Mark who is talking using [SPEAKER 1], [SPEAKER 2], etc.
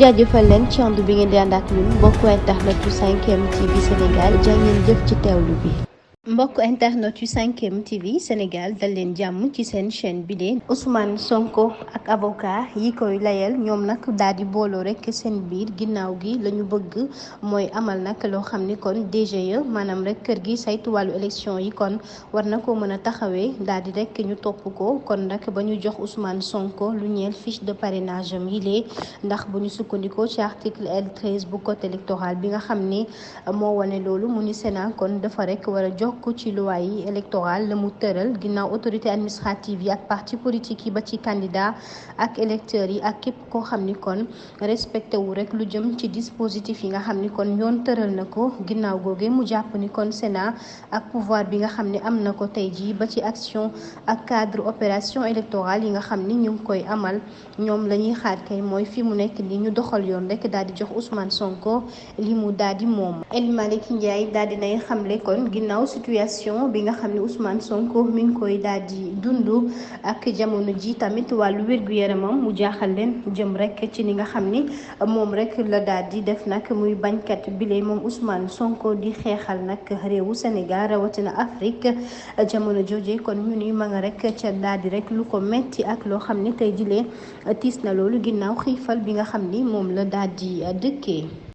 [SPEAKER 1] jaajëfal leen ci ànd bi ngeen di ànd ak ñun mbokku internet yu 5M TV Sénégal jaa ngeen jëf ci teewlu bi. mbokk internet yu 5M TV Sénégal dal leen jàmm ci seen chaîne bi de Ousmane Sonko ak avocat yi koy layal ñoom nag daal di booloo rek seen biir ginnaaw gi la ñu bëgg mooy amal nag loo xam ni kon DGE maanaam rek kër gi saytu wàllu élection yi kon war na ko mën a taxawee daal di rek ñu topp ko kon nag ba ñu jox Ousmane Sonko lu ñeel fiche de parrainage am yi lee ndax bu ñu sukkandikoo ci article L13 bu code électoral bi nga xam ni moo wane loolu mu ni Sénat kon dafa rek war a jox ko ci loi yi électorale la mu tëral ginnaaw autorité administrative yi ak parti politique yi ba ci candidat ak électeurs yi ak képp koo xam ni kon respecté wu rek lu jëm ci dispositif yi nga xam ni kon yoon tëral na ko ginnaaw googe mu jàpp ni kon Sénat ak pouvoir bi nga xam ni am na ko tey jii ba ci action ak cadre opération électorale yi nga xam ni ñu ngi koy amal ñoom la ñuy xaar kay mooy fi mu nekk ni ñu doxal yoon rek daal di jox Ousmane Sonko li mu daal di moom El Malick Ndiaye daal di nay xamle kon ginnaaw situation bi nga xam ne Ousmane Sonko mi ngi koy daal di dund ak jamono ji tamit wàllu wér-gu-yaramam mu jaaxal leen jëm rek ci ni nga xam ni moom rek la daal di def nag muy bañkat bile moom Ousmane Sonko di xeexal nag réewu Sénégal rawatina Afrique jamono jooje kon ñu ni ma nga rek ca daal di rek lu ko metti ak loo xam ne tey jilee tiis na loolu ginnaaw xiifal bi nga xam ni moom la daal di dëkkee.